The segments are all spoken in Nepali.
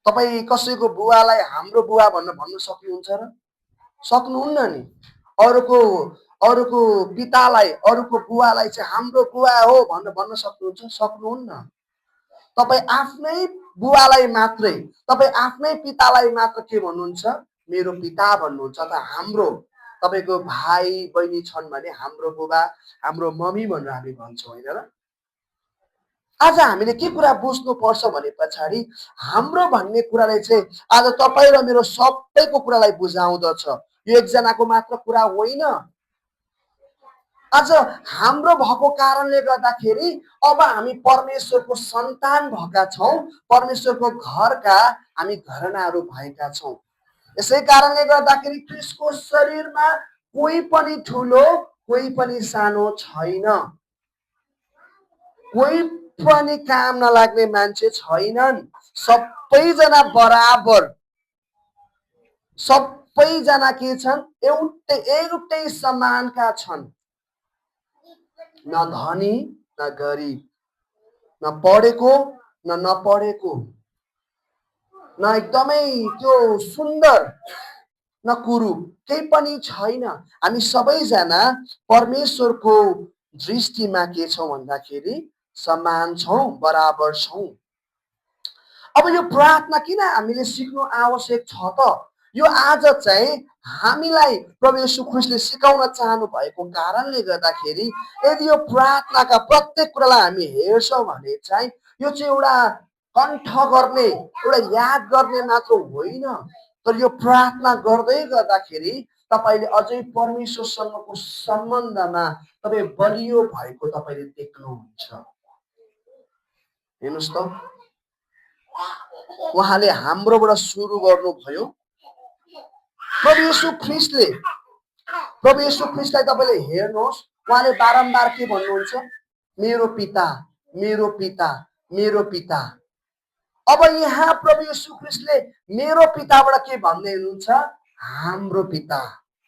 तपाईँ कसैको बुवालाई हाम्रो बुवा भन्न सक्नुहुन्छ र? सक्नुहुन्न नि। अरूको अरूको पितालाई, अरूको बुवालाई चाहिँ हाम्रो बुवा हो भन्न सक्नुहुन्छ? सक्नुहुन्न। तपाईँ आफ्नै बुवालाई मात्रै, तपाईँ आफ्नै पितालाई मात्र के भन्नुहुन्छ? मेरो पिता भन्नुहुन्छ। त हाम्रो तपाईँको भाइ बहिनी छन् भने हाम्रो बुबा, हाम्रो मम्मी भनेर हामी भन्छौँ, होइन र? आज हामीले के कुरा बुझ्नु पर्छ भने पछाडि हाम्रो भन्ने कुराले चाहिँ आज तपाईँ र मेरो सबैको कुरालाई बुझाउँदछ। यो एकजनाको मात्र कुरा होइन। आज हाम्रो भएको कारणले गर्दाखेरि अब हामी परमेश्वरको सन्तान भएका छौँ, परमेश्वरको घरका हामी घरनाहरू भएका छौँ। यसै कारणले गर्दाखेरि क्रिस्टको शरीरमा कोही पनि ठुलो, कोही पनि सानो छैन। कोही पनि काम नलाग्ने मान्छे छैनन्। सबैजना बराबर, सबैजना के छन्? एउटै समानका छन्। न धनी न गरिब, न पढेको न नपढेको, न एकदमै त्यो सुन्दर न कुरूप, केही पनि छैन। हामी सबैजना परमेश्वरको दृष्टिमा के छौँ भन्दाखेरि समान छौँ, बराबर छौँ। अब यो प्रार्थना किन हामीले सिक्नु आवश्यक छ त? यो आज चाहिँ हामीलाई प्रभु येशू ख्रीष्टले सिकाउन चाहनु भएको कारणले गर्दाखेरि यदि यो प्रार्थनाका प्रत्येक कुरालाई हामी हेर्छौँ भने चाहिँ यो चाहिँ एउटा कण्ठ गर्ने, एउटा याद गर्ने मात्र होइन, तर यो प्रार्थना गर्दै गर्दाखेरि तपाईँले अझै परमेश्वरसँगको सम्बन्धमा तपाईँ बलियो भएको तपाईँले देख्नुहुन्छ। हेर्नुहोस् त, उहाँले हाम्रोबाट सुरु गर्नुभयो। प्रभु येशू ख्रीष्टलाई तपाईँले हेर्नुहोस्, उहाँले बारम्बार के भन्नुहुन्छ? मेरो पिता, मेरो पिता, मेरो पिता। अब यहाँ प्रभु येशू ख्रीष्टले मेरो पिताबाट के भन्दै हुनुहुन्छ? हाम्रो पिता,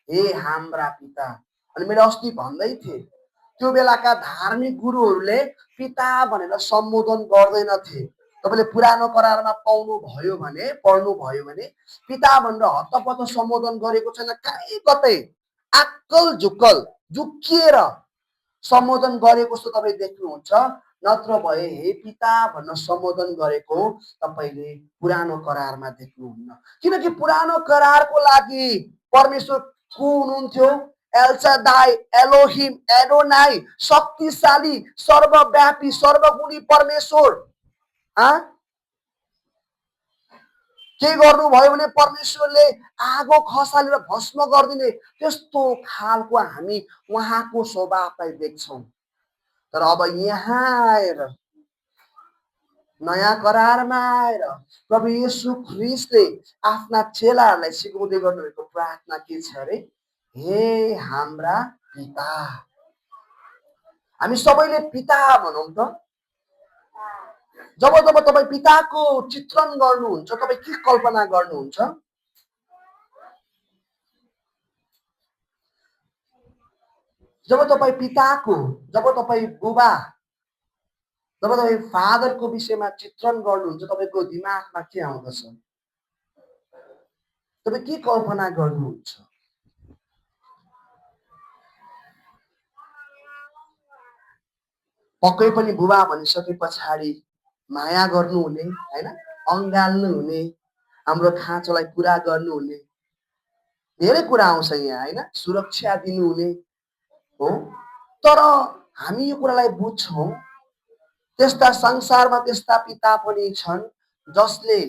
हे हाम्रा पिता। अनि मैले अस्ति भन्दै थिएँ, त्यो बेलाका धार्मिक गुरुहरूले पिता भनेर सम्बोधन गर्दैनथे। तपाईँले पुरानो करारमा पढ्नु भयो भने पिता भनेर हत्तपत्त सम्बोधन गरेको छैन। कहीँ कतै आक्कल झुक्कल झुक्किएर सम्बोधन गरेको जस्तो तपाईँ देख्नुहुन्छ। नत्र भए हे पिता भनेर सम्बोधन गरेको तपाईँले पुरानो करारमा देख्नुहुन्न। किनकि पुरानो करारको लागि परमेश्वर को हुनुहुन्थ्यो? एल्सादाई, एलोहिम, एडोनाई, शक्तिशाली, सर्वव्यापी, सर्वगुणी परमेश्वर। के गर्नुभयो भने परमेश्वरले आगो खसालेर भस्म गरिदिने त्यस्तो खालको हामी उहाँको स्वभावलाई देख्छौँ। तर अब यहाँ आएर, नयाँ करारमा आएर प्रभु येशू ख्रीष्टले आफ्ना चेलाहरूलाई सिकाउँदै गर्नुभएको प्रार्थना के छ अरे? हे हाम्रा पिता। हामी सबैले पिता भनौँ त। जब जब तपाईँ पिताको चित्रण गर्नुहुन्छ, तपाईँ के कल्पना गर्नुहुन्छ? जब तपाईँ पिताको, जब तपाईँ बुबा, जब तपाईँ फादरको विषयमा चित्रण गर्नुहुन्छ, तपाईँको दिमागमा के आउँदछ? तपाईँ के कल्पना गर्नुहुन्छ? पक्कै पनि बुबा भनिसके पछाडि माया गर्नुहुने, होइन, अँगाल्नु हुने, हाम्रो खाँचोलाई पुरा गर्नुहुने, धेरै कुरा आउँछ यहाँ, होइन, सुरक्षा दिनुहुने हो। तर हामी यो कुरालाई बुझ्छौँ, त्यस्ता संसारमा त्यस्ता पिता पनि छन् जसले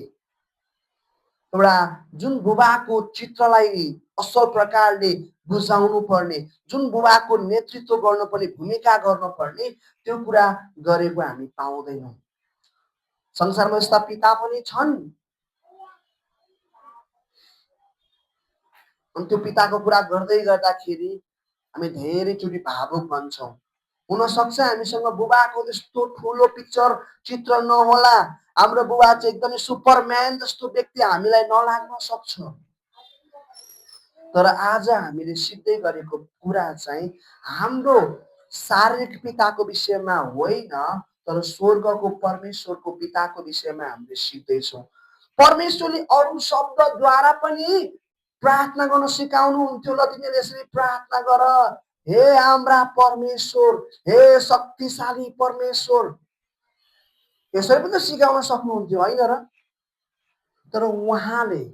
एउटा जुन बुबाको चित्रलाई असल प्रकारले बुझाउनु पर्ने, जुन बुबाको नेतृत्व गर्नुपर्ने, भूमिका गर्नुपर्ने, त्यो कुरा गरेको हामी पाउँदैनौँ। संसारमा यस्ता पिता पनि छन्। अनि त्यो पिताको कुरा गर्दै गर्दाखेरि हामी धेरैचोटि भावुक बन्छौँ। हुनसक्छ हामीसँग बुबाको त्यस्तो ठुलो पिक्चर चित्र नहोला, हाम्रो बुबा चाहिँ एकदमै सुपरम्यान जस्तो व्यक्ति हामीलाई नलाग्न सक्छ। तर आज हामीले सिक्दै गरेको कुरा चाहिँ हाम्रो शारीरिक पिताको विषयमा होइन, तर स्वर्गको परमेश्वरको पिताको विषयमा हामीले सिक्दैछौँ। परमेश्वरले अरू शब्दद्वारा पनि प्रार्थना गर्न सिकाउनुहुन्थ्यो। ल तिमीले यसरी प्रार्थना गर, हे हाम्रा परमेश्वर, हे शक्तिशाली परमेश्वर, यसरी पनि त सिकाउन सक्नुहुन्थ्यो होइन र? तर उहाँले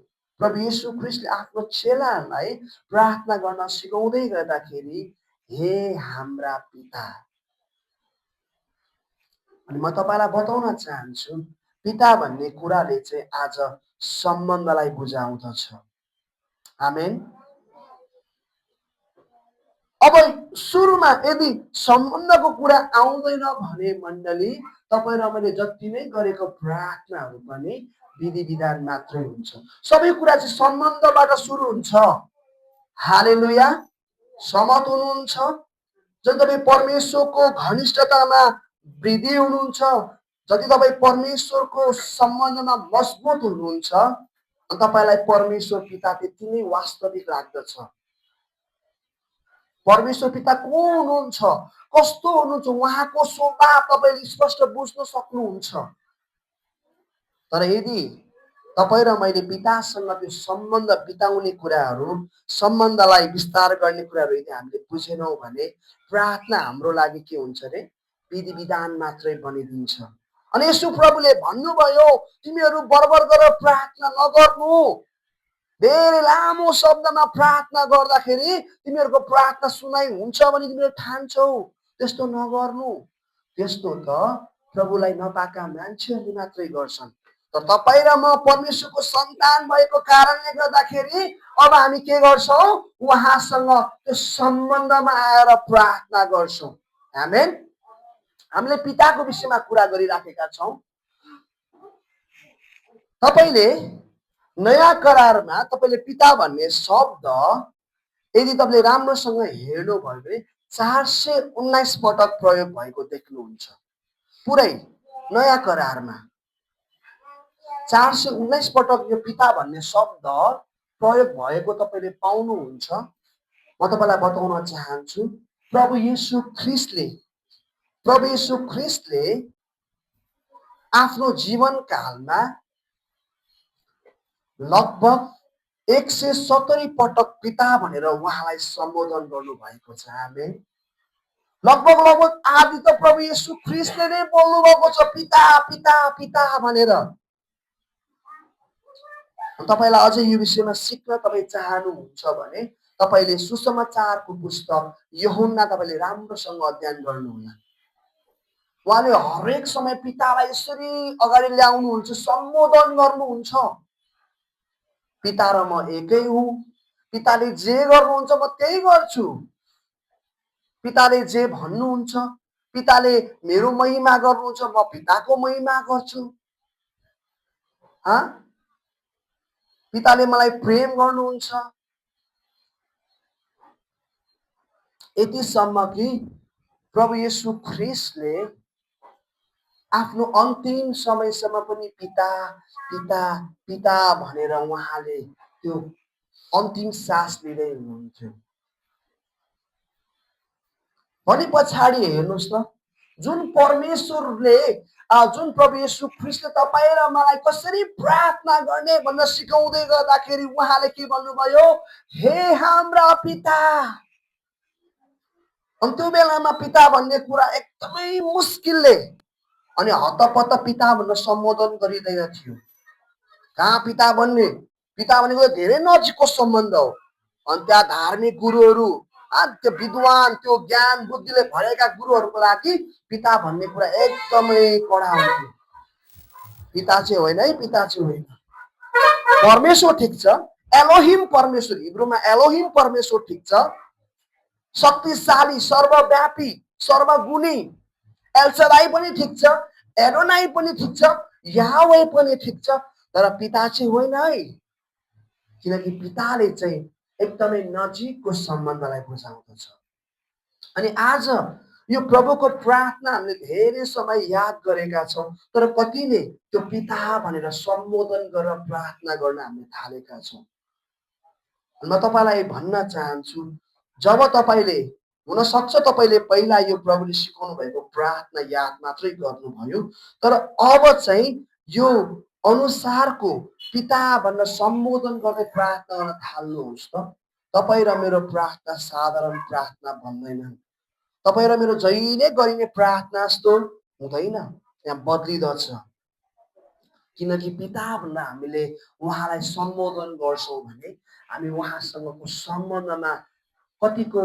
प्रभु येशू ख्रीष्टले आफ्नो चेलाहरूलाई प्रार्थना गर्न सिकाउँदै गर्दाखेरि हे हाम्रा पिता। अनि म तपाईँलाई बताउन चाहन्छु, पिता भन्ने कुराले चाहिँ आज सम्बन्धलाई बुझाउँदछ। आमेन। अब सुरुमा यदि सम्बन्धको कुरा आउँदैन भने मण्डली, तपाईँ र मैले जति नै गरेको प्रार्थनाहरू पनि विधि विधान मात्रै हुन्छ। सबै कुरा चाहिँ सम्बन्धबाट सुरु हुन्छ। हालेलुया। सहमत हुनुहुन्छ? जब तपाईँ परमेश्वरको घनिष्ठतामा वृद्धि हुनुहुन्छ, जति तपाईँ परमेश्वरको सम्बन्धमा मजबुत हुनुहुन्छ, तपाईँलाई परमेश्वर पिता त्यति नै वास्तविक लाग्दछ। परमेश्वर पिता को हुनुहुन्छ, कस्तो हुनुहुन्छ, उहाँको स्वभाव तपाईँले स्पष्ट बुझ्न सक्नुहुन्छ। तर यदि तपाईँ र मैले पितासँग त्यो सम्बन्ध बिताउने कुराहरू, सम्बन्धलाई विस्तार गर्ने कुराहरू यदि हामीले बुझेनौँ भने प्रार्थना हाम्रो लागि के हुन्छ अरे? विधि विधान मात्रै बनिदिन्छ। अनि यसो प्रभुले भन्नुभयो, तिमीहरू बरबर गरेर प्रार्थना नगर्नु। धेरै लामो शब्दमा प्रार्थना गर्दाखेरि तिमीहरूको प्रार्थना सुनाइ हुन्छ भने तिमीहरू ठान्छौ, त्यस्तो नगर्नु। त्यस्तो त प्रभुलाई नपाएका मान्छेहरूले मात्रै गर्छन्। तर तपाईँ र म परमेश्वरको सन्तान भएको कारणले गर्दाखेरि अब हामी के गर्छौँ? उहाँसँग त्यो सम्बन्धमा आएर प्रार्थना गर्छौँ। आमेन। हामीले पिताको विषयमा कुरा गरिराखेका छौँ। तपाईँले नयाँ करारमा तपाईँले पिता भन्ने शब्द यदि तपाईँले राम्रोसँग हेर्नुभयो भने 419 पटक प्रयोग भएको देख्नुहुन्छ। पुरै नयाँ करारमा 419 पटक यो पिता भन्ने शब्द प्रयोग भएको तपाईँले पाउनुहुन्छ। म तपाईँलाई बताउन चाहन्छु, प्रभु येशू ख्रीष्टले आफ्नो जीवनकालमा लगभग 170 पटक पिता भनेर उहाँलाई सम्बोधन गर्नुभएको छ। आमेन। लगभग आदि त प्रभु येशू ख्रीष्टले नै बोल्नु भएको छ, पिता पिता पिता भनेर। तपाईँलाई अझै यो विषयमा सिक्न तपाईँ चाहनुहुन्छ भने तपाईँले सुसमाचारको पुस्तक यूहन्ना तपाईँले राम्रोसँग अध्ययन गर्नुहोला। उहाँले हरेक समय पितालाई यसरी अगाडि ल्याउनुहुन्छ, सम्बोधन गर्नुहुन्छ। पिता र म एकै हुँ, पिताले जे गर्नुहुन्छ म त्यही गर्छु, पिताले जे भन्नुहुन्छ, पिताले मेरो महिमा गर्नुहुन्छ, म पिताको महिमा गर्छु। पिताले मलाई प्रेम गर्नुहुन्छ। यतिसम्म कि प्रभु येशू ख्रीष्टले आफ्नो अन्तिम समयसम्म पनि पिता पिता पिता भनेर उहाँले त्यो अन्तिम सास लिँदै हुनुहुन्थ्यो। भने पछाडि हेर्नुहोस् त, जुन परमेश्वरले जुन प्रभु येशू ख्रीष्टले तपाईँ र मलाई कसरी प्रार्थना गर्ने भनेर सिकाउँदै गर्दाखेरि उहाँले के भन्नुभयो? हे हाम्रा पिता। अनि त्यो बेलामा पिता भन्ने कुरा एकदमै मुस्किलले अनि हतपत पिता भनेर सम्बोधन गरिँदैन थियो। कहाँ पिता भन्ने? पिता भनेको धेरै नजिकको सम्बन्ध हो। अनि त्यहाँ धार्मिक गुरुहरू, त्यो विद्वान, त्यो ज्ञान बुद्धिले भरेका गुरुहरूको लागि पिता भन्ने कुरा एकदमै कडा हुन्थ्यो। पिता चाहिँ होइन है, पिता चाहिँ होइन। परमेश्वर ठिक छ, एलोहिम परमेश्वर, हिब्रूमा एलोहिम परमेश्वर ठिक छ, शक्तिशाली, सर्वव्यापी, सर्वगुणी, एल्सदाई पनि ठिक छ, एडोनाई पनि ठिक छ, याहवे पनि ठिक छ, तर पिता चाहिँ होइन है। किनकि पिताले चाहिँ एकदमै नजिकको सम्बन्धलाई बुझाउँदछ। अनि आज यो प्रभुको प्रार्थना हामीले धेरै समय याद गरेका छौँ, तर कतिले त्यो पिता भनेर सम्बोधन गरेर प्रार्थना गर्न हामीले थालेका छौँ। म तपाईँलाई भन्न चाहन्छु, जब तपाईँले, हुन सक्छ तपाईँले पहिला यो प्रभुले सिकाउनु भएको प्रार्थना याद मात्रै गर्नुभयो, तर अब चाहिँ यो अनुसारको पिता भनेर सम्बोधन गर्दै प्रार्थना गर्न थाल्नुहोस् त। तपाईँ र मेरो प्रार्थना साधारण प्रार्थना भन्दैन। तपाईँ र मेरो जहिले गरिने प्रार्थना जस्तो हुँदैन, यहाँ बदलिदछ। किनकि पिता भनेर हामीले उहाँलाई सम्बोधन गर्छौँ भने हामी उहाँसँगको सम्बन्धमा कतिको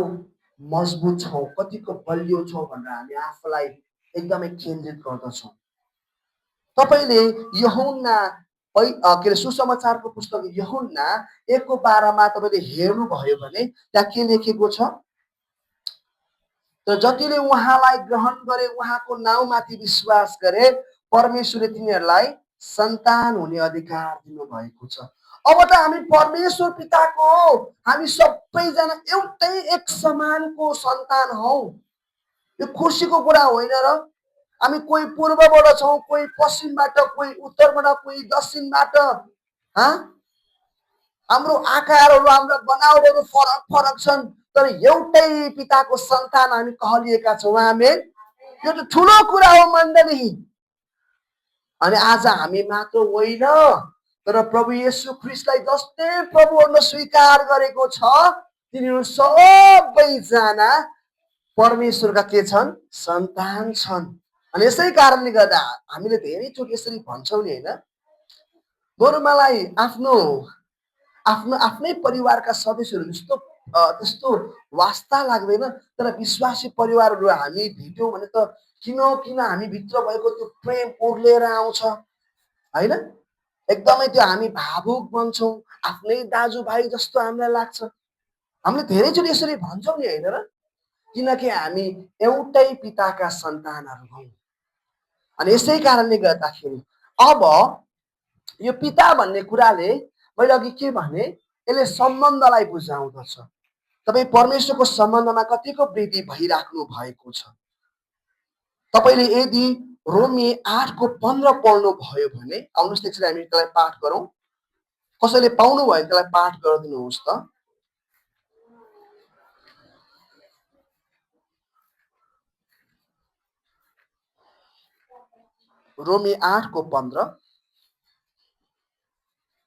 मजबुत छौँ, कतिको बलियो छौँ भनेर हामी आफूलाई एकदमै केन्द्रित गर्दछौँ। तपाईँले यूहन्ना के अरे सुसमाचारको पुस्तक यूहन्ना 1:12 तपाईँले हेर्नुभयो भने त्यहाँ के लेखेको छ? तर जतिले उहाँलाई ग्रहण गरे, उहाँको नाउँमाथि विश्वास गरे, परमेश्वरले तिनीहरूलाई सन्तान हुने अधिकार दिनुभएको छ। अब त हामी परमेश्वर पिताको, हामी सबैजना एउटै एक समानको सन्तान हौ। यो खुसीको कुरा होइन र? हामी कोही पूर्वबाट छौँ, कोही पश्चिमबाट, कोही उत्तरबाट, कोही दक्षिणबाट। हाम्रो आकारहरू, हाम्रो बनावटहरू फरक फरक छन्, तर एउटै पिताको सन्तान हामी कहलिएका छौँ। आमेन। यो त ठुलो कुरा हो मण्डली। अनि आज हामी मात्र होइन, तर प्रभु येशू ख्रीष्टलाई जसले प्रभुसँग स्वीकार गरेको छ, तिनीहरू सबैजना परमेश्वरका के छन्? सन्तान छन्। अनि यसै कारणले गर्दा हामीले धेरैचोटि यसरी भन्छौँ नि, होइन? बरु मलाई आफ्नो आफ्नै परिवारका सदस्यहरू जस्तो त्यस्तो वास्ता लाग्दैन, तर विश्वासी परिवारहरू हामी भेट्यौँ भने त किन हामीभित्र भएको त्यो प्रेम ओर्लिएर आउँछ, होइन? एकदमै त्यो हामी भावुक बन्छौँ, आफ्नै दाजुभाइ जस्तो हामीलाई लाग्छ। हामीले धेरैचोटि यसरी भन्छौँ नि, होइन र? किनकि हामी एउटै पिताका सन्तानहरू हौँ। अनि यसै कारणले गर्दाखेरि अब यो पिता भन्ने कुराले, मैले अघि के भने, यसले सम्बन्धलाई बुझाउँदछ। तपाईँ परमेश्वरको सम्बन्धमा कतिको वृद्धि भइराख्नु भएको छ? तपाईँले यदि रोमी 8:15 पढ्नु भयो भने, आउनुहोस् एकचोटि हामी त्यसलाई पाठ गरौँ। कसैले पाउनु भयो त्यसलाई पाठ गरिदिनुहोस् त। रोमी 8:15।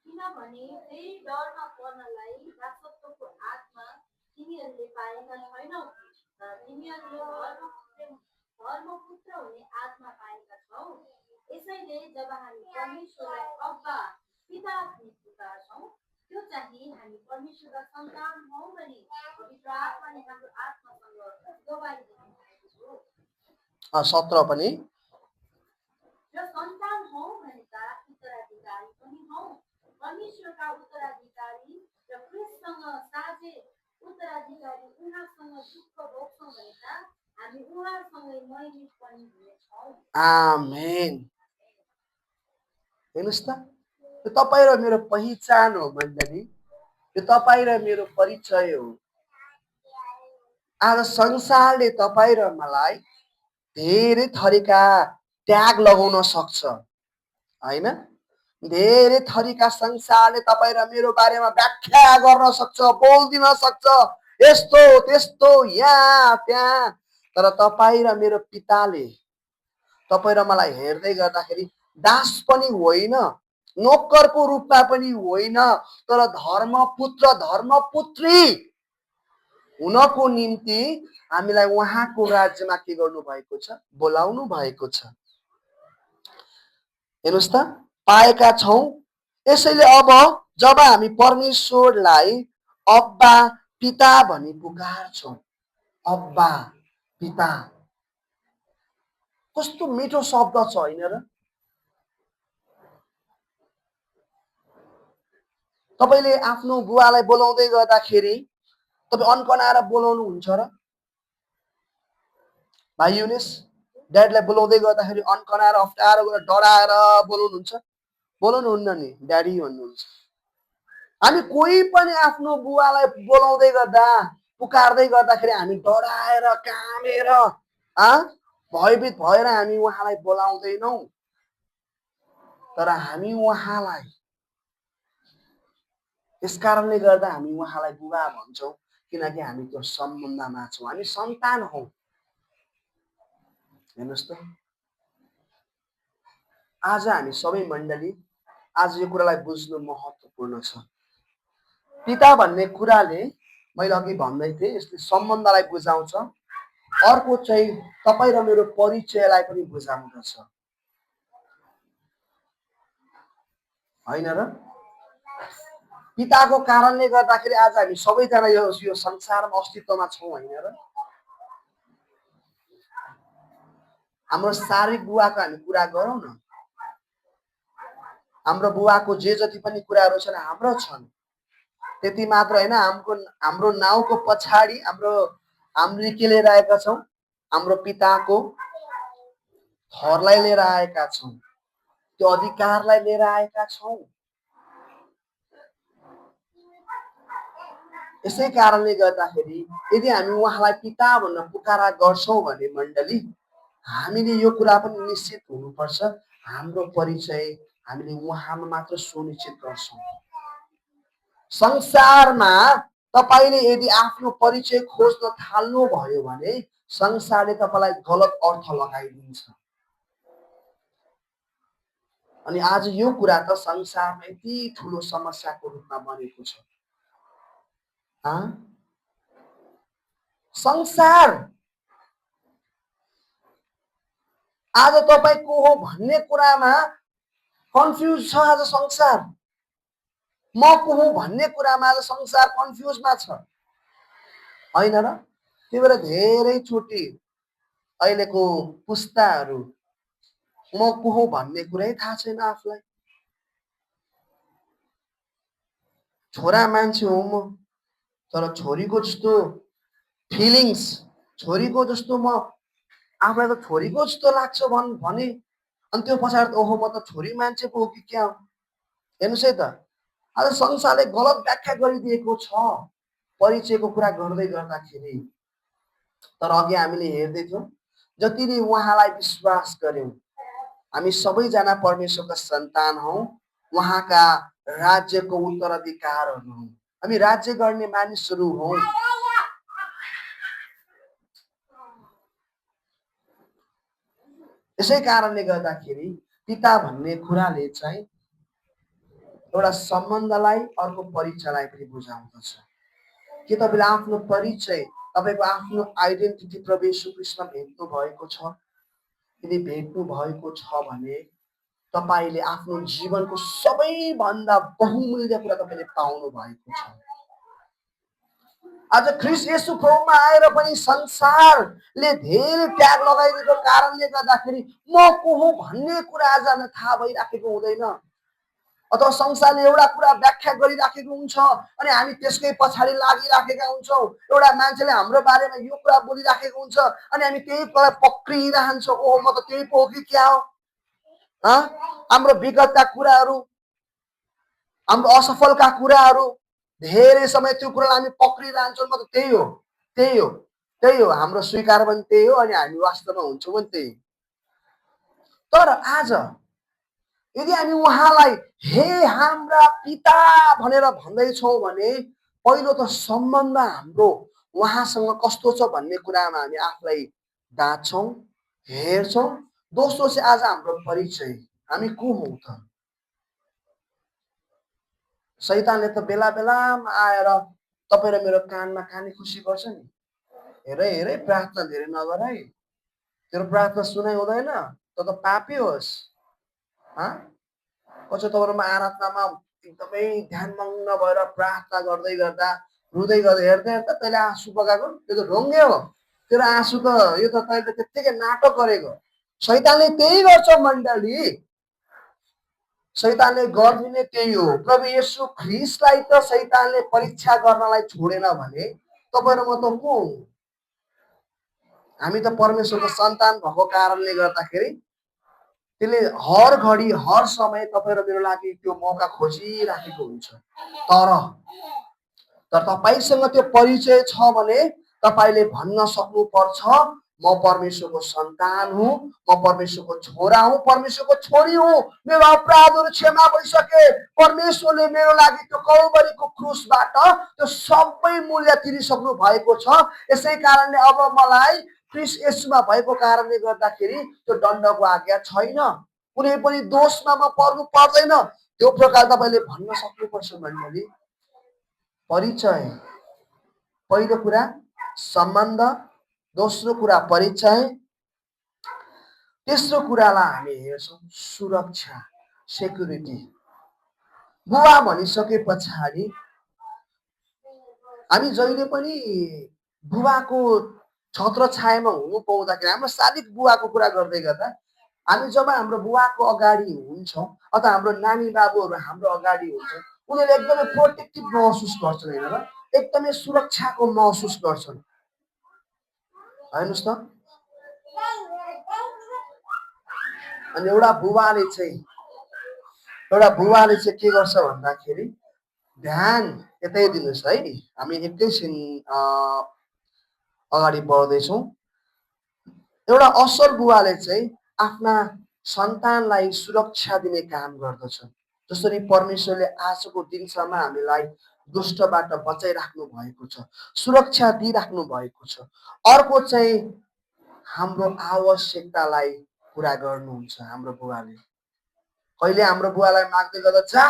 किनभने फेरि डरमा पर्नलाई दासत्वको आत्मा तिमीहरूले पाएका छैनौ, तिमीहरूले धर्मपुत्र हुने आत्मा पाएका छौ। यसैले जब हामी परमेश्वरलाई अब्बा पिता भनी पुकार्छौँ, त्यो चाहिँ हामी परमेश्वरका सन्तान हौ भने पवित्र आत्माले हाम्रो आत्मासँग गवाही दिनुभएको छ। 17 पनि, र सन्तान हौ भने त उत्तराधिकारी पनि हौ, परमेश्वरका उत्तराधिकारी र ख्रीष्टसँग साझे उत्तराधिकारी। उहाँसँग दुःख भोग्छौँ भने त हामी उहाँसँगै महिमित पनि हुनेछौँ। आमेन। हेर्नुहोस् त, यो तपाईँ र मेरो पहिचान हो मण्डली, यो तपाईँ र मेरो परिचय हो। आज संसारले तपाईँ र मलाई धेरै थरीका ट्याग लगाउन सक्छ, होइन? धेरै थरीका संसारले तपाईँ र मेरो बारेमा व्याख्या गर्न सक्छ, बोलिदिन सक्छ, यस्तो त्यस्तो यहाँ त्यहाँ। तर तपाईँ र मेरो पिताले तपाईँ र मलाई हेर्दै गर्दाखेरि दास पनि होइन, नोकरको रूपमा पनि होइन, तर धर्मपुत्र धर्मपुत्री हुनको निम्ति हामीलाई उहाँको राज्यमा के गर्नु भएको छ? बोलाउनु भएको छ। हेर्नुहोस् त, पाएका छौँ। यसैले अब जब हामी परमेश्वरलाई अब्बा पिता भनी पुकार्छौँ, अब्बा पिता, कस्तो मिठो शब्द छ, होइन र? तपाईँले आफ्नो बुवालाई बोलाउँदै गर्दाखेरि तपाईँ अन्कनाएर बोलाउनुहुन्छ र? भाइ युनिस, ड्याडीलाई बोलाउँदै गर्दाखेरि अन्कनाएर, अप्ठ्यारो गरेर, डराएर बोलाउनुहुन्छ? बोलाउनुहुन्न नि, ड्याडी भन्नुहुन्छ। हामी कोही पनि आफ्नो बुवालाई बोलाउँदै गर्दा, पुकार्दै गर्दाखेरि हामी डराएर, कामेर, भयभीत भएर हामी उहाँलाई बोलाउँदैनौँ। तर हामी उहाँलाई यस कारणले गर्दा हामी उहाँलाई बुबा भन्छौँ, किनकि हामी त्यो सम्बन्धमा छौँ, हामी सन्तान हौँ। हेर्नुहोस् त, आज हामी सबै मण्डली आज यो कुरालाई बुझ्नु महत्त्वपूर्ण छ। पिता भन्ने कुराले मैले अघि भन्दै थिएँ यसले सम्बन्धलाई बुझाउँछ। अर्को चाहिँ तपाईँ र मेरो परिचयलाई पनि बुझाउँदछ, होइन र? पिताको कारणले गर्दाखेरि आज हामी सबैजना यो संसारमा अस्तित्वमा छौँ, होइन र? हाम्रो शारीरिक बुवाको हामी कुरा गरौँ न, हाम्रो बुवाको जे जति पनि कुराहरू छन् हाम्रो छन्। त्यति मात्र होइन, हाम्रो नाउँको पछाडि हामीले के लिएर आएका छौँ? हाम्रो पिताको थरलाई लिएर आएका छौँ, त्यो अधिकारलाई लिएर आएका छौँ। यसै कारणले गर्दाखेरि यदि हामी उहाँलाई पिता भन्न पुकारा गर्छौँ भने मण्डली हामीले यो कुरा पनि निश्चित हुनुपर्छ, हाम्रो परिचय हामीले उहाँमा मात्र सुनिश्चित गर्छौँ। संसारमा तपाईले यदि आफ्नो परिचय खोज्न थाल्नुभयो भने संसारले तपाईलाई गलत अर्थ लगाइदिन्छ। अनि आज यो कुरा त संसारमा यति ठुलो समस्याको रूपमा बनेको छ। संसार आज तपाईँ को हो भन्ने कुरामा कन्फ्युज छ। आज संसार म को हुँ भन्ने कुरामा आज संसार कन्फ्युजमा छ, होइन र? त्यही भएर धेरैचोटि अहिलेको पुस्ताहरू म को हुँ भन्ने कुरै थाहा छैन आफूलाई। छोरा मान्छे हो म, तर छोरीको जस्तो फिलिङ्स, छोरीको जस्तो म आफूलाई त छोरीको जस्तो लाग्छ भने अनि त्यो पछाडि ओहो म त छोरी मान्छे पो हो कि क्या हो? हेर्नुहोस् है त, आज संसारले गलत व्याख्या गरिदिएको छ परिचयको कुरा गर्दै गर्दाखेरि। तर अघि हामीले हेर्दैथ्यौँ जतिले उहाँलाई विश्वास गर्यौँ हामी सबैजना परमेश्वरका सन्तान हौँ, उहाँका राज्यको उत्तराधिकारहरू हौँ, हामी राज्य गर्ने मानिसहरू हौँ। यसै कारणले गर्दाखेरि पिता भन्ने कुराले चाहिँ एउटा सम्बन्धलाई अर्को परिचयलाई पनि बुझाउँदछ। के तपाईँले आफ्नो परिचय, तपाईँको आफ्नो आइडेन्टिटी प्रभु येशू ख्रीष्टमा भेट्नु भएको छ? यदि भेट्नु भएको छ भने तपाईँले आफ्नो जीवनको सबैभन्दा बहुमूल्य कुरा तपाईँले पाउनु भएको छ। आज ख्रीष्ट येशू प्रभुमा आएर पनि संसारले धेरै त्याग लगाइदिएको कारणले गर्दाखेरि म को हुँ भन्ने कुरा आज हामीलाई थाहा भइराखेको हुँदैन, अथवा संसारले एउटा कुरा व्याख्या गरिराखेको हुन्छ अनि हामी त्यसकै पछाडि लागिराखेका हुन्छौँ। एउटा मान्छेले हाम्रो बारेमा यो कुरा बोलिराखेको हुन्छ अनि हामी त्यही कुरा पक्रिरहन्छौँ, ओहो म त त्यही पो हो कि क्या हो? हाम्रो विगतका कुराहरू, हाम्रो असफलका कुराहरू, धेरै समय त्यो कुरालाई हामी पक्रिरहन्छौँ, म त त्यही हो त्यही हो त्यही हो, हाम्रो स्वीकार पनि त्यही हो अनि हामी वास्तवमा हुन्छौँ पनि त्यही। तर आज यदि हामी उहाँलाई हे हाम्रा पिता भनेर भन्दैछौँ भने पहिलो त सम्बन्ध हाम्रो उहाँसँग कस्तो छ भन्ने कुरामा हामी आफूलाई दाँच्छौँ, हेर्छौँ। दोस्रो चाहिँ आज हाम्रो परिचय, हामी को हौँ त? शैतानले त बेला बेलामा आएर तपाईँ र मेरो कानमा कानी खुसी गर्छ नि, हेरै प्रार्थना धेरै नगर है, तेरो प्रार्थना सुनाइ हुँदैन, त पापी होस्। पछि तपाईँहरूमा आराधनामा एकदमै ध्यानमग्न भएर प्रार्थना गर्दै गर्दा रुँदै गर्दै हेर्दा तैँले आँसु बगाएको, त्यो त ढुङ्गे हो, तेरो आँसु त यो त तैँले त्यत्तिकै नाटक गरेको। शैतानले त्यही गर्छ मण्डली, शैतानले गरिदिने त्यही हो। प्रभु येशू ख्रीष्टलाई त शैतानले परीक्षा गर्नलाई छोडेन भने तपाईँहरू म त को हुँ? हामी त परमेश्वरको सन्तान भएको कारणले गर्दाखेरि त्यसले हर घडी हर समय तपाईँ र मेरो लागि त्यो मौका खोजिराखेको हुन्छ। तर तपाईँसँग त्यो परिचय छ भने तपाईँले भन्न सक्नुपर्छ म परमेश्वरको सन्तान हुँ, म परमेश्वरको छोरा हुँ, परमेश्वरको छोरी हुँ, मेरो अपराधहरू क्षमा भइसके, परमेश्वरले मेरो लागि त्यो कल्भरीको क्रुसबाट त्यो सबै मूल्य तिरिसक्नु भएको छ। यसै कारणले अब मलाई ख्रीष्ट येशूमा भएको कारणले गर्दाखेरि त्यो दण्डको आज्ञा छैन, कुनै पनि दोषमा म पर्नु पर्दैन। त्यो प्रकार तपाईँले भन्न सक्नुपर्छ मण्डली। परिचय, पहिलो कुरा सम्बन्ध, दोस्रो कुरा परिचय, तेस्रो कुरालाई हामी हेर्छौँ सुरक्षा, सेक्युरिटी। बुबा भनिसके पछाडि हामी जहिले पनि बुबाको छत्र छायामा हुनु पाउँदाखेरि हाम्रो शारीरिक बुबाको कुरा गर्दै गर्दा हामी जब हाम्रो बुबाको अगाडि हुन्छौँ अथवा हाम्रो नानी बाबुहरू हाम्रो अगाडि हुन्छ, उनीहरूले एकदमै प्रोटेक्टिभ महसुस गर्छन् होइन र, एकदमै सुरक्षाको महसुस गर्छन्। हेर्नुहोस् त, अनि एउटा बुबाले चाहिँ के गर्छ भन्दाखेरि ध्यान यतै दिनुहोस् है, हामी एकैछिन अगाडि बढ्दैछौँ। एउटा असल बुबाले चाहिँ आफ्ना सन्तानलाई सुरक्षा दिने काम गर्दछ। जसरी परमेश्वरले आजको दिनसम्म हामीलाई दुष्टबाट बचाइराख्नु भएको छ, सुरक्षा दिइराख्नु भएको छ। अर्को चाहिँ हाम्रो आवश्यकतालाई पुरा गर्नुहुन्छ हाम्रो बुबाले। कहिले हाम्रो बुवालाई माग्दै गर्दा जा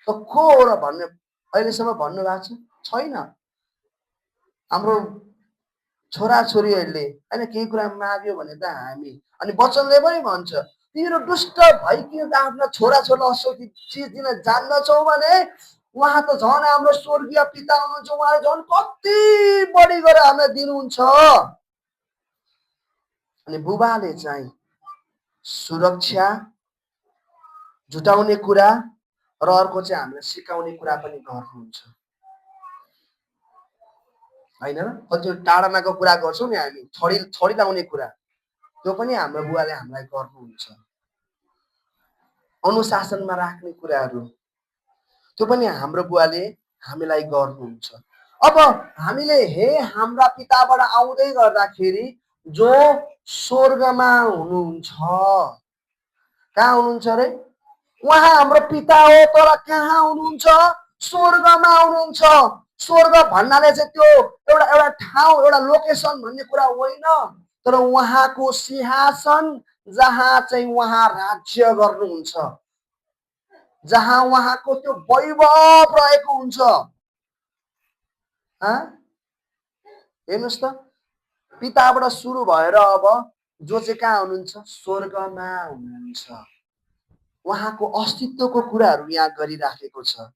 त को हो र भन्ने अहिलेसम्म भन्नुभएको छैन। हाम्रो छोराछोरीहरूले होइन केही कुरा माग्यो भने त हामी, अनि वचनले पनि भन्छ तिमीहरू दुष्ट भइकिन आफ्ना छोराछोरीलाई असल चिज दिन जान्दछौ भने उहाँ त झन् हाम्रो स्वर्गीय पिता हुनुहुन्छ, उहाँले झन् कति बढी गरेर हामीलाई दिनुहुन्छ। अनि बुबाले चाहिँ सुरक्षा जुटाउने कुरा र अर्को चाहिँ हामीलाई सिकाउने कुरा पनि गर्नुहुन्छ होइन र। कतिवटा टाढामाको कुरा गर्छौँ नि हामी, छडी लाउने कुरा, त्यो पनि हाम्रो बुवाले हामीलाई गर्नुहुन्छ। अनुशासनमा राख्ने कुराहरू, त्यो पनि हाम्रो बुवाले हामीलाई गर्नुहुन्छ। अब हामीले हे हाम्रा पिताबाट आउँदै गर्दाखेरि जो स्वर्गमा हुनुहुन्छ, कहाँ हुनुहुन्छ अरे? उहाँ हाम्रो पिता हो, तर कहाँ हुनुहुन्छ? स्वर्गमा हुनुहुन्छ। स्वर्ग भन्नाले चाहिँ त्यो एउटा ठाउँ, एउटा लोकेसन भन्ने कुरा होइन, तर उहाँको सिंहासन जहाँ चाहिँ उहाँ राज्य गर्नुहुन्छ, जहाँ उहाँको त्यो वैभव रहेको हुन्छ। हेर्नुहोस् त, पिताबाट सुरु भएर अब जो चाहिँ कहाँ हुनुहुन्छ? स्वर्गमा हुनुहुन्छ। उहाँको अस्तित्वको कुराहरू यहाँ गरिराखेको छ।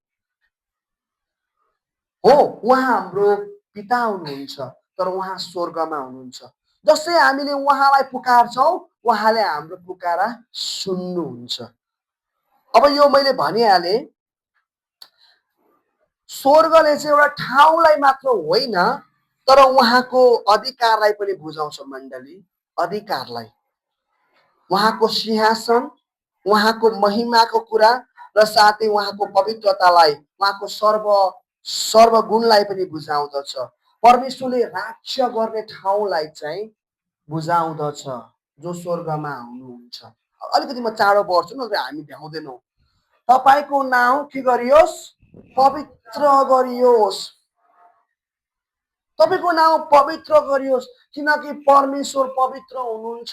हो, उहाँ हाम्रो पिता हुनुहुन्छ, तर उहाँ स्वर्गमा हुनुहुन्छ। जसै हामीले उहाँलाई पुकारछौँ, उहाँले हाम्रो पुकारा सुन्नुहुन्छ। अब यो मैले भनिहालेँ, स्वर्गले चाहिँ एउटा ठाउँलाई मात्र होइन, तर उहाँको अधिकारलाई पनि बुझाउँछ मण्डली। अधिकारलाई, उहाँको सिंहासन, उहाँको महिमाको कुरा र साथै उहाँको पवित्रतालाई, उहाँको सर्वगुणलाई पनि बुझाउँदछ। परमेश्वरले राज्य गर्ने ठाउँलाई चाहिँ बुझाउँदछ, जो स्वर्गमा हुनुहुन्छ। अलिकति म चाँडो बढ्छु, नत्र हामी भ्याउँदैनौँ। तपाईँको नाउँ के गरियोस्? पवित्र गरियोस्। तपाईँको नाउँ पवित्र गरियोस्, किनकि परमेश्वर पवित्र हुनुहुन्छ।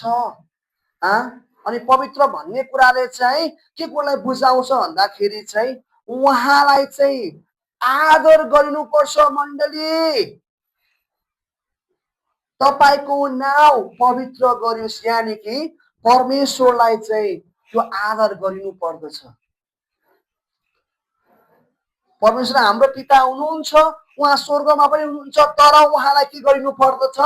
अनि पवित्र भन्ने कुराले चाहिँ के कुरालाई बुझाउँछ भन्दाखेरि चाहिँ उहाँलाई चाहिँ आदर गरिनुपर्छ मण्डली। तपाईँको नाउँ पवित्र गरियोस्, यानि कि परमेश्वरलाई चाहिँ त्यो आदर गरिनु पर्दछ। परमेश्वर हाम्रो पिता हुनुहुन्छ, उहाँ स्वर्गमा पनि हुनुहुन्छ, तर उहाँलाई के गरिनु पर्दछ?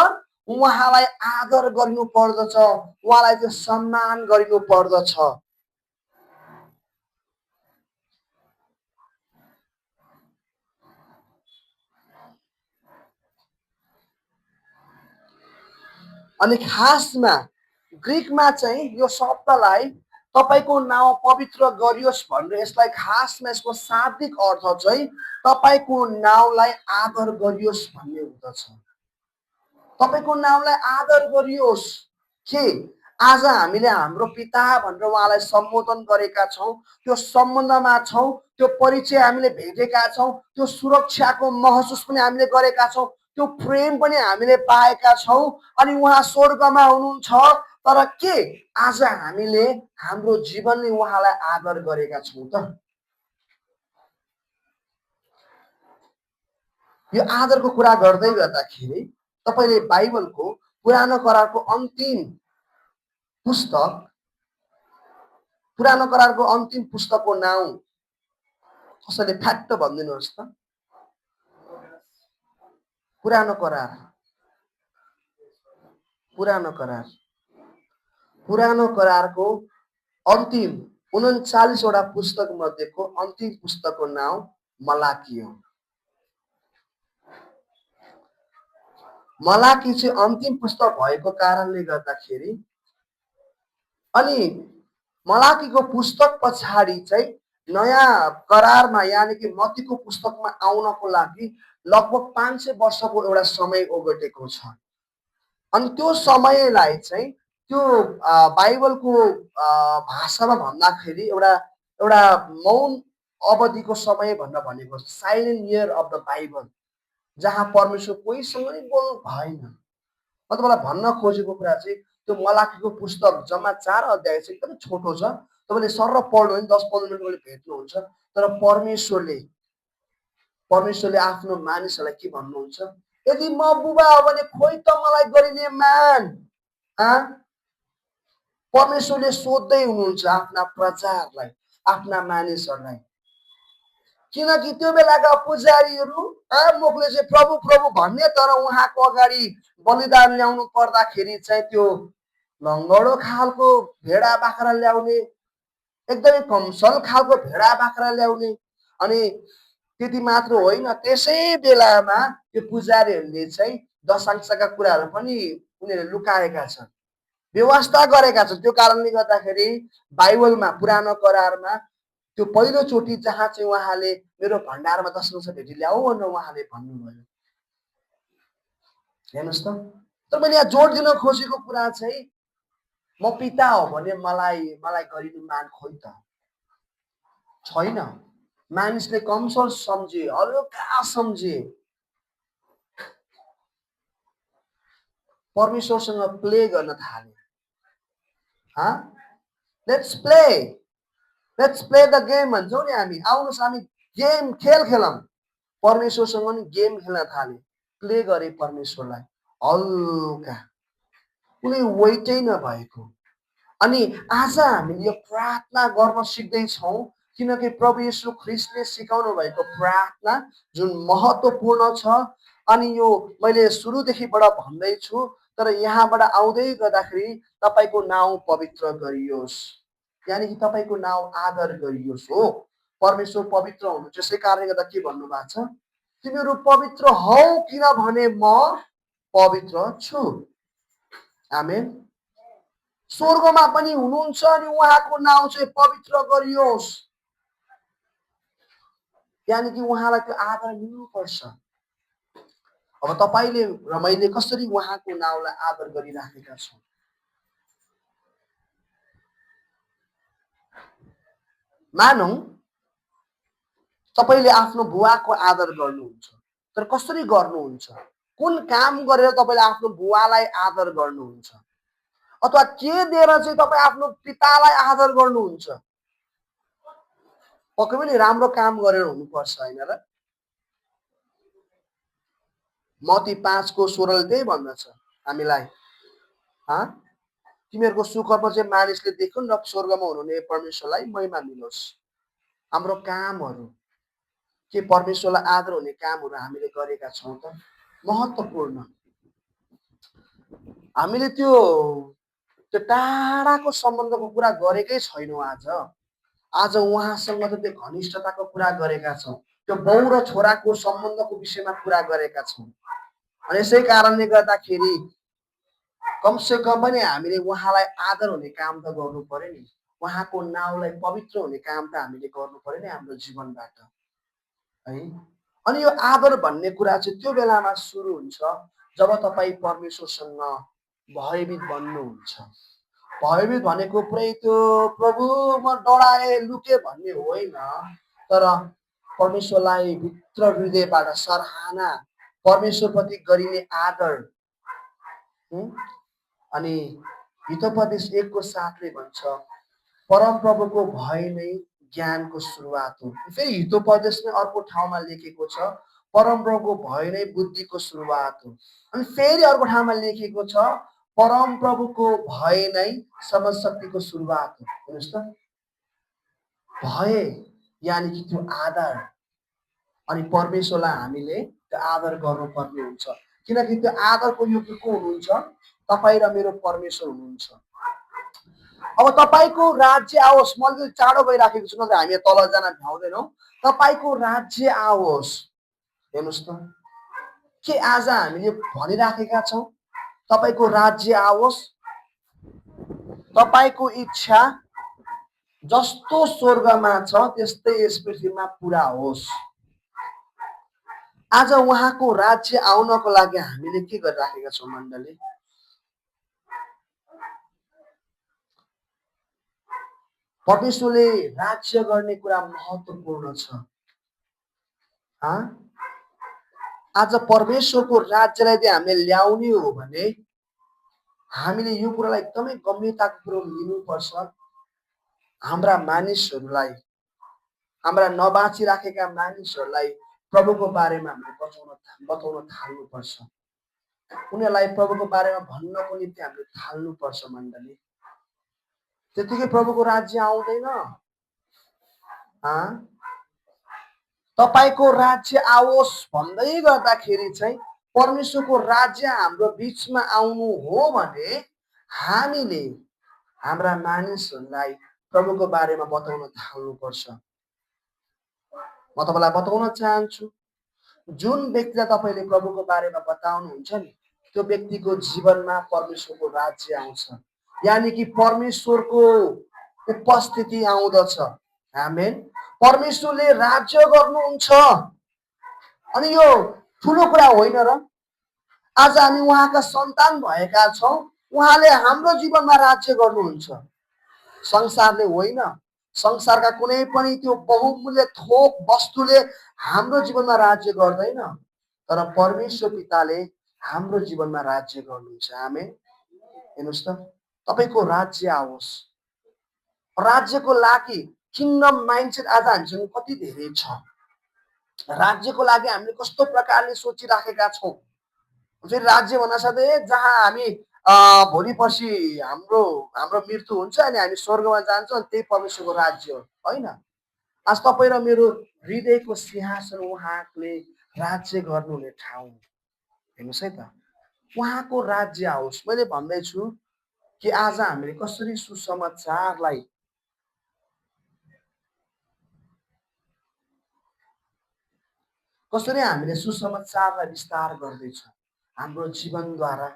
उहाँलाई आदर गरिनु पर्दछ, उहाँलाई चाहिँ सम्मान गरिनु पर्दछ। अनि खासमा ग्रिकमा चाहिँ यो शब्दलाई तपाईँको नाउँ पवित्र गरियोस् भनेर यसलाई खासमा यसको शाब्दिक अर्थ चाहिँ तपाईँको नाउँलाई आदर गरियोस् भन्ने हुँदछ। तपाईँको नाउँलाई आदर गरियोस्। के आज हामीले हाम्रो पिता भनेर उहाँलाई सम्बोधन गरेका छौँ, त्यो सम्बन्धमा छौँ, त्यो परिचय हामीले भेटेका छौँ, त्यो सुरक्षाको महसुस पनि हामीले गरेका छौँ, त्यो प्रेम पनि हामीले पाएका छौँ। अनि उहाँ स्वर्गमा हुनुहुन्छ, तर के आज हामीले हाम्रो जीवनले उहाँलाई आदर गरेका छौँ त? यो आदरको कुरा गर्दै गर्दाखेरि तपाईँले बाइबलको पुरानो करारको अन्तिम पुस्तक पुरानो करारको अन्तिम पुस्तकको नाउँ कसैले फ्याक्ट भनिदिनुहोस् त। पुरानो करार पुरानो करार पुरानो करारको अन्तिम 39वटा पुस्तक मध्येको अन्तिम पुस्तकको नाउँ मलाकी हो। मलाकी चाहिँ अन्तिम पुस्तक भएको कारणले गर्दाखेरि अनि मलाकीको पुस्तक पछाडि चाहिँ नयाँ करारमा यानि कि मत्तीको पुस्तकमा आउनको लागि लगभग 500 वर्षको एउटा समय ओगटेको छ। अनि त्यो समयलाई चाहिँ त्यो बाइबलको भाषामा भन्दाखेरि एउटा एउटा मौन अवधिको समय भनेर भनेको छ, silent year of the Bible, जहाँ परमेश्वर कोहीसँग नै बोल्नु भएन। म तपाईँलाई भन्न खोजेको कुरा चाहिँ त्यो मलाकीको पुस्तक जम्मा 4 अध्याय छ, एकदमै छोटो छ। तपाईँले सरर पढ्नु भने 10-15 मिनटले भेट्नुहुन्छ। तर परमेश्वरले आफ्नो मानिसहरूलाई के भन्नुहुन्छ, यदि म बुबा हो भने खोइ त मलाई गरिने मान। परमेश्वरले सोध्दै हुनुहुन्छ आफ्ना प्रजाहरूलाई, आफ्ना मानिसहरूलाई। किनकि त्यो बेलाका पुजारीहरू मुखले चाहिँ प्रभु प्रभु भन्ने, तर उहाँको अगाडि बलिदान ल्याउनु पर्दाखेरि चाहिँ त्यो लङ्गडो खालको भेडा बाख्रा ल्याउने, एकदमै कमसल खालको भेडा बाख्रा ल्याउने। अनि त्यति मात्र होइन, त्यसै बेलामा त्यो पुजारीहरूले चाहिँ दशांशका कुराहरू पनि उनीहरूले लुकाएका छन्, व्यवस्था गरेका छन्। त्यो कारणले गर्दाखेरि बाइबलमा पुरानो करारमा त्यो पहिलोचोटि जहाँ चाहिँ उहाँले मेरो भण्डारमा दशांश भेटी ल्याऊ भनेर उहाँले भन्नुभयो। हेर्नुहोस् त। तर मैले यहाँ जोड दिन खोजेको कुरा चाहिँ म पिता हो भने मलाई गरिनु मान खोइ त छैन। मानिसले कमसल सम्झे, हल्का सम्झे, परमेश्वरसँग प्ले गर्न थाले। लेट्स प्ले द गेम भन्छौँ नि हामी। आउनुहोस् हामी गेम खेलौँ। परमेश्वरसँग नि गेम खेल्न थाले, प्ले गरे परमेश्वरलाई हल्का, कुनै वेटै नभएको। अनि आज हामीले यो प्रार्थना गर्न सिक्दैछौँ, किनकि प्रभु येशू ख्रीष्टले सिकाउनु भएको प्रार्थना जुन महत्त्वपूर्ण छ। अनि यो मैले सुरुदेखिबाट भन्दैछु, तर यहाँबाट आउँदै गर्दाखेरि तपाईँको नाउँ पवित्र गरियोस्, यानि कि तपाईँको नाउँ आदर गरियोस्। हो, परमेश्वर पवित्र हुनुहुन्छ, त्यसै कारणले गर्दा के भन्नुभएको छ, तिमीहरू पवित्र हौ किनभने म पवित्र छु। आमेन। स्वर्गमा पनि हुनुहुन्छ अनि उहाँको नाउँ चाहिँ पवित्र गरियोस्, यानि कि उहाँलाई त्यो आदर मिल्नुपर्छ। अब तपाईँले र मैले कसरी उहाँको नाउँलाई आदर गरिराखेका छौँ। मानौँ तपाईँले आफ्नो बुवाको आदर गर्नुहुन्छ, तर कसरी गर्नुहुन्छ, कुन काम गरेर तपाईँले आफ्नो बुवालाई आदर गर्नुहुन्छ, अथवा के दिएर चाहिँ तपाईँ आफ्नो पितालाई आदर गर्नुहुन्छ। पक्कै पनि राम्रो काम गरेर हुनुपर्छ, होइन र? मत्ती 5:16 त्यही भन्दछ हामीलाई, तिमीहरूको सुखमा चाहिँ मानिसले देखुन् र स्वर्गमा हुनुहुने परमेश्वरलाई महिमा मिलोस्। हाम्रो कामहरू के परमेश्वरलाई आदर हुने कामहरू हामीले गरेका छौँ त? महत्त्वपूर्ण। हामीले त्यो टाढाको सम्बन्धको कुरा गरेकै छैनौँ। आज उहाँसँग त त्यो घनिष्ठताको कुरा गरेका छौँ, त्यो बाउ र छोराको सम्बन्धको विषयमा कुरा गरेका छौँ। अनि यसै कारणले गर्दाखेरि कमसे कम पनि हामीले उहाँलाई आदर हुने काम त गर्नु पर्यो नि, उहाँको नाउँलाई पवित्र हुने काम त हामीले गर्नु पर्यो नि हाम्रो जीवनबाट, है। अनि यो आदर भन्ने कुरा चाहिँ त्यो बेलामा सुरु हुन्छ जब तपाईँ परमेश्वरसँग भयभीत बन्नुहुन्छ। भयभीत भनेको पुरै त्यो प्रभु म डराए लुके भन्ने होइन, तर परमेश्वरलाई भित्र हृदयबाट सराहना, परमेश्वरप्रति गरिने आदर। अनि हितोपदेश 1को 7ले भन्छ, परमप्रभुको भय नै ज्ञानको सुरुवात हो। फेरि हितोपदेश नै अर्को ठाउँमा लेखेको छ, परमप्रभुको भय नै बुद्धिको सुरुवात हो। अनि फेरि अर्को ठाउँमा लेखिएको छ परमप्रभुको भय नै समशक्तिको सुरुवात हो। हेर्नुहोस् त, भय यानि कि त्यो आदर, अनि परमेश्वरलाई हामीले त्यो आदर गर्नुपर्ने हुन्छ, किनकि त्यो आदरको योग्य को हुनुहुन्छ? तपाईँ र मेरो परमेश्वर हुनुहुन्छ। अब तपाईँको राज्य आओस्, म अलिकति चाँडो गइराखेको छु, नत्र हामी तल जान भ्याउँदैनौँ। तपाईँको राज्य आओस्। हेर्नुहोस् त, के आज हामीले भनिराखेका छौँ तपाईँको राज्य आओस्, तपाईँको इच्छा जस्तो स्वर्गमा छ त्यस्तै यस पृथ्वीमा पुरा होस्। आज उहाँको राज्य आउनको लागि हामीले के गरिराखेका छौँ मण्डली? परमेश्वरले राज्य गर्ने कुरा महत्त्वपूर्ण छ। आज परमेश्वरको राज्यलाई चाहिँ हामीले ल्याउने हो भने हामीले यो कुरालाई एकदमै गम्भीरतापूर्वक लिनुपर्छ। हाम्रा मानिसहरूलाई, हाम्रा नबाँचिराखेका मानिसहरूलाई प्रभुको बारेमा हामीले बताउन थाल्नुपर्छ। उनीहरूलाई प्रभुको बारेमा भन्नको निम्ति हामीले थाल्नुपर्छ मण्डली। त्यतिकै प्रभुको राज्य आउँदैन। तपाईँको राज्य आओस् भन्दै गर्दाखेरि चाहिँ परमेश्वरको राज्य हाम्रो बिचमा आउनु हो भने हामीले हाम्रा मानिसहरूलाई प्रभुको बारेमा बताउन थाल्नुपर्छ। म तपाईँलाई बताउन चाहन्छु, जुन व्यक्तिलाई तपाईँले प्रभुको बारेमा बताउनुहुन्छ नि त्यो व्यक्तिको जीवनमा परमेश्वरको राज्य आउँछ, यानि कि परमेश्वरको उपस्थिति आउँदछ। आमेन। परमेश्वरले राज्य गर्नुहुन्छ। अनि यो ठुलो कुरा होइन र? आज हामी उहाँका सन्तान भएका छौँ, उहाँले हाम्रो जीवनमा राज्य गर्नुहुन्छ। संसारले होइन, संसारका कुनै पनि त्यो बहुमूल्य थोक वस्तुले हाम्रो जीवनमा राज्य गर्दैन, तर परमेश्वर पिताले हाम्रो जीवनमा राज्य गर्नुहुन्छ। आमेन। हेर्नुहोस् त, तपाईँको राज्य आओस्। राज्यको लागि किङ्डम माइन्डसेट आज हामीसँग कति धेरै छ। राज्यको लागि हामीले कस्तो प्रकारले सोचिराखेका छौँ। फेरि राज्य भन्न साथै जहाँ हामी भोलि पर्सि हाम्रो मृत्यु हुन्छ अनि हामी स्वर्गमा जान्छौँ, त्यही परमेश्वरको राज्य हो, होइन? आज तपाईँ र मेरो हृदयको सिंहासन उहाँले राज्य गर्नुहुने ठाउँ। हेर्नुहोस् है त, उहाँको राज्य आओस्। मैले भन्दैछु कि आज हामीले कसरी सुसमाचारलाई विस्तार गर्दैछौँ हाम्रो जीवनद्वारा,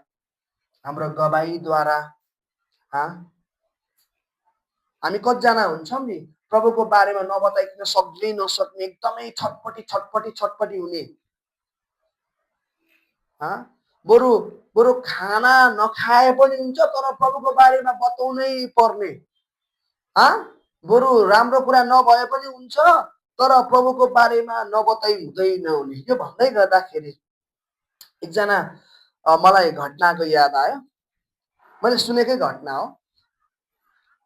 हाम्रो गवाईद्वारा। हामी कतिजना हुन्छौँ नि प्रभुको बारेमा नबताइकन सक्दै नसक्ने, एकदमै छटपटी हुने। बरु खाना नखाए पनि हुन्छ तर प्रभुको बारेमा बताउनै पर्ने। बरु राम्रो कुरा नभए पनि हुन्छ तर प्रभुको बारेमा नबताइ हुँदैन हुने। यो भन्दै गर्दाखेरि एकजना मलाई घटनाको याद आयो। मैले सुनेकै घटना हो।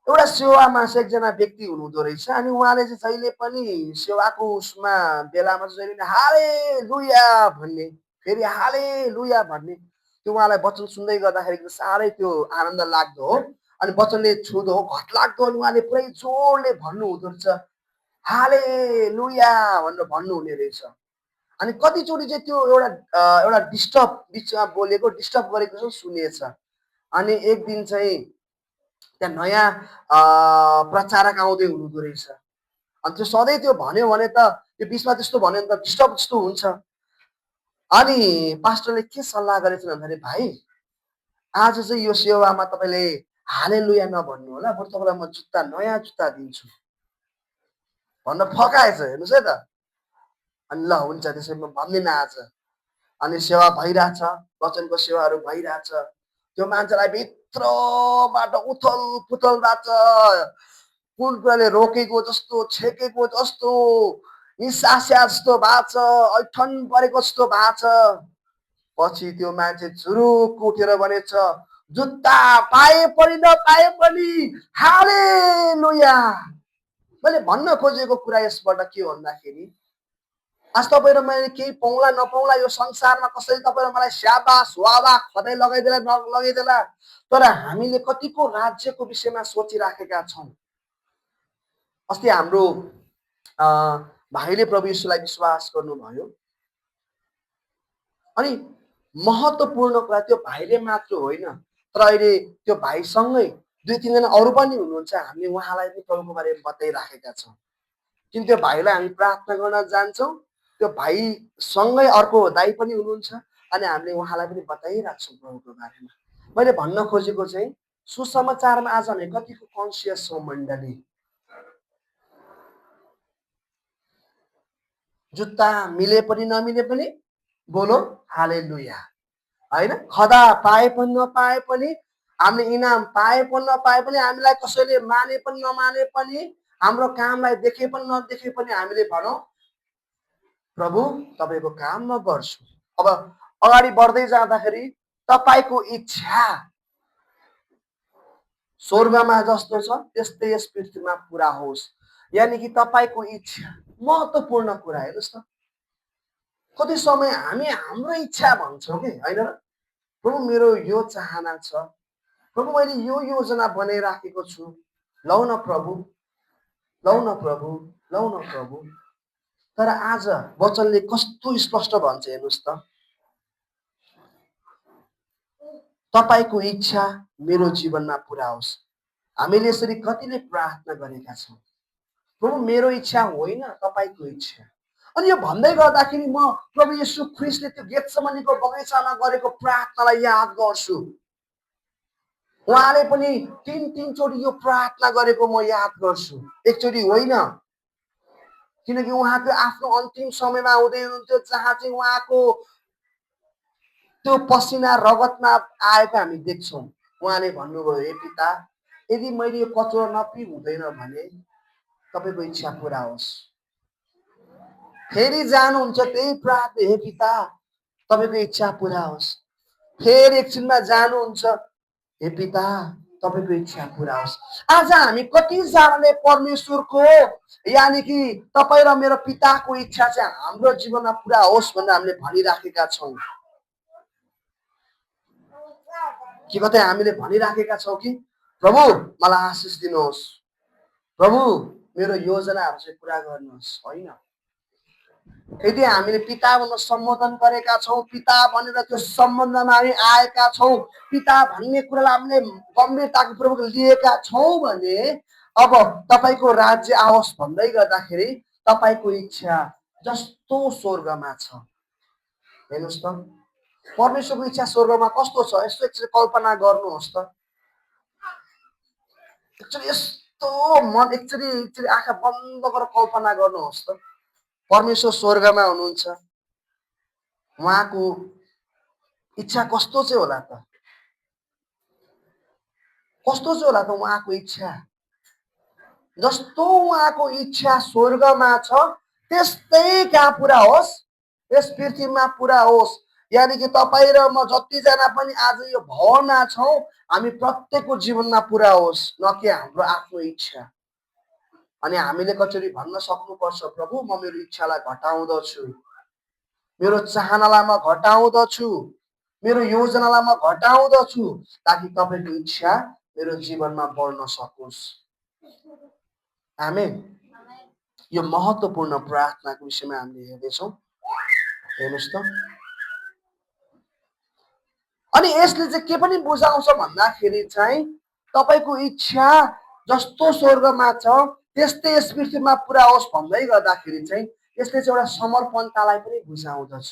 एउटा सेवामा चाहिँ एकजना व्यक्ति हुनुहुँदो रहेछ। अनि उहाँले चाहिँ जहिले पनि सेवाको उसमा बेलामा चाहिँ जहिले हालेलुया भन्ने, फेरि हालेलुया भन्ने। त्यो उहाँलाई वचन सुन्दै गर्दाखेरि साह्रै त्यो आनन्द लाग्दो हो। अनि वचनले छुदो हो, घटलाग्दो। अनि उहाँले पुरै जोडले भन्नु हुँदो रहेछ, हालेलुया भनेर भन्नुहुने रहेछ। अनि कतिचोटि चाहिँ त्यो एउटा डिस्टर्ब बिचमा बोलेको, डिस्टर्ब गरेको जस्तो सुनिएछ। अनि एक दिन चाहिँ त्यहाँ नयाँ प्रचारक आउँदै हुनुहुँदो रहेछ। अनि त्यो सधैँ त्यो भन्यो भने त त्यो बिचमा त्यस्तो भन्यो भने त डिस्टर्ब जस्तो हुन्छ। अनि पास्टरले के सल्लाह गरेछन् भन्दाखेरि, भाइ आज चाहिँ यो सेवामा तपाईँले हालेलुया नभन्नु होला, बरु तपाईँलाई म नयाँ जुत्ता दिन्छु भन्न फकाएछ। हेर्नुहोस् है त। अनि ल हुन्छ त्यसै म भन्दिनँ आज। अनि सेवा भइरहेछ, वचनको सेवाहरू भइरहेछ। त्यो मान्छेलाई भित्रबाट उथल पुथल भएको छ, कुन कुराले रोकेको जस्तो, छेकेको जस्तो, निसास्या जस्तो भएको छ, ऐठन परेको जस्तो भएको छ। पछि त्यो मान्छे झुरुक उठेर भनेछ, जुत्ता पाए पनि नपाए पनि हालेलुया। मैले भन्न खोजेको कुरा यसबाट के भन्दाखेरि आज तपाईँ र मैले केही पाउला नपाउला यो संसारमा कसैले तपाईँ र मलाई स्याबास वावा खदै लगाइदेला नलगाइदेला, तर हामीले कतिको राज्यको विषयमा सोचिराखेका छौँ। अस्ति हाम्रो भाइले प्रभु यीशुलाई विश्वास गर्नुभयो। अनि महत्त्वपूर्ण कुरा त्यो भाइले मात्र होइन, तर अहिले त्यो भाइसँगै 2-3 जना अरू पनि हुनुहुन्छ। हामीले उहाँलाई पनि प्रभुको बारेमा बताइराखेका छौँ। किन त्यो भाइलाई हामी प्रार्थना गर्न जान्छौँ, त्यो भाइसँगै अर्को दाइ पनि हुनुहुन्छ अनि हामीले उहाँलाई पनि बताइरहेको छौँ प्रभुको बारेमा। मैले भन्न खोजेको चाहिँ सुसमाचारमा आज हामी कतिको कन्सियस छौँ मण्डली। जुत्ता मिले पनि नमिले पनि बोलो हालेलुया, होइन? खदा पाए पनि नपाए पनि, हामीले इनाम पाए पनि नपाए पनि, हामीलाई कसैले माने पनि नमाने पनि, हाम्रो कामलाई देखे पनि नदेखे पनि हामीले भनौँ प्रभु तपाईँको काम म गर्छु। अब अगाडि बढ्दै जाँदाखेरि तपाईँको इच्छा स्वर्गमा जस्तो छ त्यस्तै यस पृथ्वीमा पुरा होस्। यानि कि तपाईँको इच्छा महत्त्वपूर्ण कुरा। हेर्नुहोस् त, कति समय हामी हाम्रो इच्छा भन्छौँ कि होइन र? प्रभु मेरो यो चाहना छ, प्रभु मैले यो योजना बनाइराखेको छु, लौ न प्रभु, लौ न प्रभु, लौ न प्रभु। तर आज वचनले कस्तो स्पष्ट भन्छ हेर्नुहोस् त, तपाईँको इच्छा मेरो जीवनमा पुरा होस्। हामीले यसरी कतिले प्रार्थना गरेका छौँ, प्रभु मेरो इच्छा होइन तपाईँको इच्छा। अनि यो भन्दै गर्दाखेरि म प्रभु येशू ख्रीष्टले त्यो गेत्सेमनीको बगैँचामा गरेको प्रार्थनालाई याद गर्छु। उहाँले पनि 3 चोटि यो प्रार्थना गरेको म याद गर्छु, एकचोटि होइन। किनकि उहाँको आफ्नो अन्तिम समयमा हुँदै हुनुहुन्थ्यो, जहाँ चाहिँ उहाँको त्यो पसिना रगतमा आएको हामी देख्छौँ। उहाँले भन्नुभयो, हे पिता, यदि मैले यो कचौरा नपी हुँदैन भने तपाईँको इच्छा पुरा होस्। फेरि जानुहुन्छ त्यही प्रार्थना, हे पिता तपाईँको इच्छा पुरा होस्। फेरि एकछिनमा जानुहुन्छ, हे पिता तपाईँको इच्छा पुरा होस्। आज हामी कतिजनाले परमेश्वरको यानि कि तपाईँ र मेरो पिताको इच्छा चाहिँ हाम्रो जीवनमा पुरा होस् भनेर हामीले भनिराखेका छौँ। के कतै हामीले भनिराखेका छौँ कि प्रभु मलाई आशिष दिनुहोस्, प्रभु मेरो योजनाहरू चाहिँ पुरा गर्नुहोस्, होइन? यदि हामीले पिता भनेर सम्बोधन गरेका छौँ, पिता भनेर त्यो सम्बन्धमा हामी आएका छौँ, पिता भन्ने कुरालाई हामीले गम्भीरतापूर्वक लिएका छौँ भने अब तपाईँको राज्य आओस् भन्दै गर्दाखेरि तपाईँको इच्छा जस्तो स्वर्गमा छ। हेर्नुहोस् त, परमेश्वरको इच्छा स्वर्गमा कस्तो छ यसो एकचोटि कल्पना गर्नुहोस् त। एकचोटि यस्तो मन एकचोटि आँखा बन्द गरेर कल्पना गर्नुहोस् त। परमेश्वर स्वर्गमा हुनुहुन्छ, उहाँको इच्छा कस्तो चाहिँ होला त? कस्तो चाहिँ होला त उहाँको इच्छा? जस्तो उहाँको इच्छा स्वर्गमा छ त्यस्तै कहाँ पुरा होस्, यस पृथ्वीमा पुरा होस्। यानि कि तपाईँ र म जतिजना पनि आज यो भवनमा छौँ, हामी प्रत्येकको जीवनमा पुरा होस्, न कि हाम्रो आफ्नो इच्छा। अनि हामीले कसरी भन्न सक्नुपर्छ, प्रभु म मेरो इच्छालाई घटाउँदछु, मेरो चाहनालाई म घटाउँदछु, मेरो योजनालाई म घटाउँदछु, ताकि तपाईँको इच्छा मेरो जीवनमा बढ्न सकोस्। आमेन। यो महत्त्वपूर्ण प्रार्थनाको विषयमा हामीले हेर्दैछौँ। हेर्नुहोस् त, अनि यसले चाहिँ के पनि बुझाउँछ भन्दाखेरि चाहिँ तपाईँको इच्छा जस्तो स्वर्गमा छ त्यस्तै यस पृथ्वीमा पुरा होस् भन्दै गर्दाखेरि चाहिँ यसले चाहिँ एउटा समर्पणतालाई पनि बुझाउँदछ।